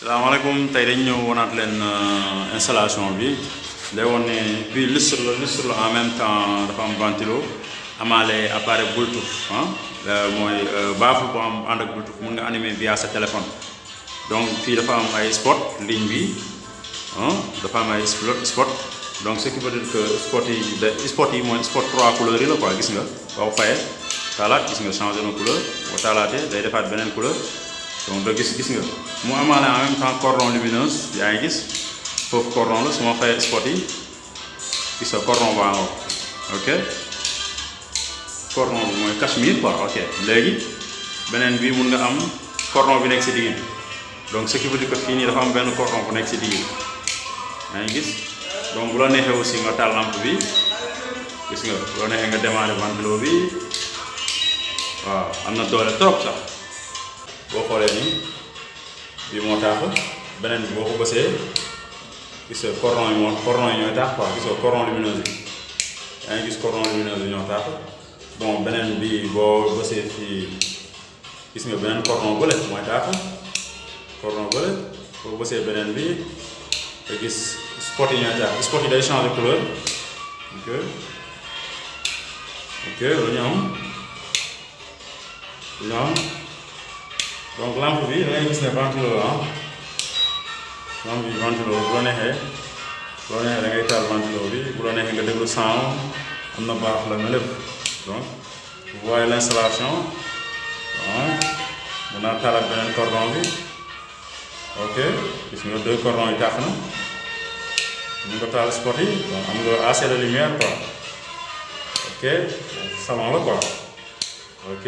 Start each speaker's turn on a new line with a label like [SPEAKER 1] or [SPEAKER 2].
[SPEAKER 1] salaamaaleykum tey dañ ñëw wanaat leen installation bi day woon ne bii lustre la en même temps dafa am ventilo amaale appareil Bluetooth mooy baaful bu am ànd ak Bluetooth mën nga animer via sa téléphone. donc fii dafa am ay spot ligne bi dafa am ay spot donc ce qui veut dire que spot yi mooy spot 3 couleurs yi la quoi gis nga boo fayee taalaat gis nga changé na couleur boo taalaatee day defaat beneen couleur. donc da gis nga mu amaale en même temps cordon lumineuse yaa ngi gis foofu cordon la su ma fayee spot yi gis nga cordon baa nga ok cordon bi mooy cachemire quoi ok léegi beneen bi mun nga am cordon bi nekk si digg donc ce qui veut dire que fii nii dafa am benn cordon bu nekk si digg yaa ngi gis donc bu la neexee aussi nga taal lampe bi gis nga bu la neexee nga démarrer ventilo bi waaw am na doole trop sax. boo xoolee nii bii moo taax beneen bi boo ko bësee gis nga cordon yi ñooy taax quoi gis nga cordon lumineuse yi yaa ngi gis cordon lumineuse yi ñoo taax bon beneen bi boo bësee fii gis nga beneen cordon bële mooy taax cordon bële boo bësee beneen bi nga gis spot yi ñooy taax spot yi day changer couleur ok lu ñu am donc lampe bi da ngay gis ne ventilo la lampe bi ventilo bu la neexee da ngay taal ventilo bi bu la neexee nga déglu son am na baax la nga lépp donc vous voyez l'installation mën naa taal ak beneen cordon bi ok gis nga 2 cordons yi tàkk na mën nga taal spot yi donc am nga assez de lumière quoi ok salon la quoi ok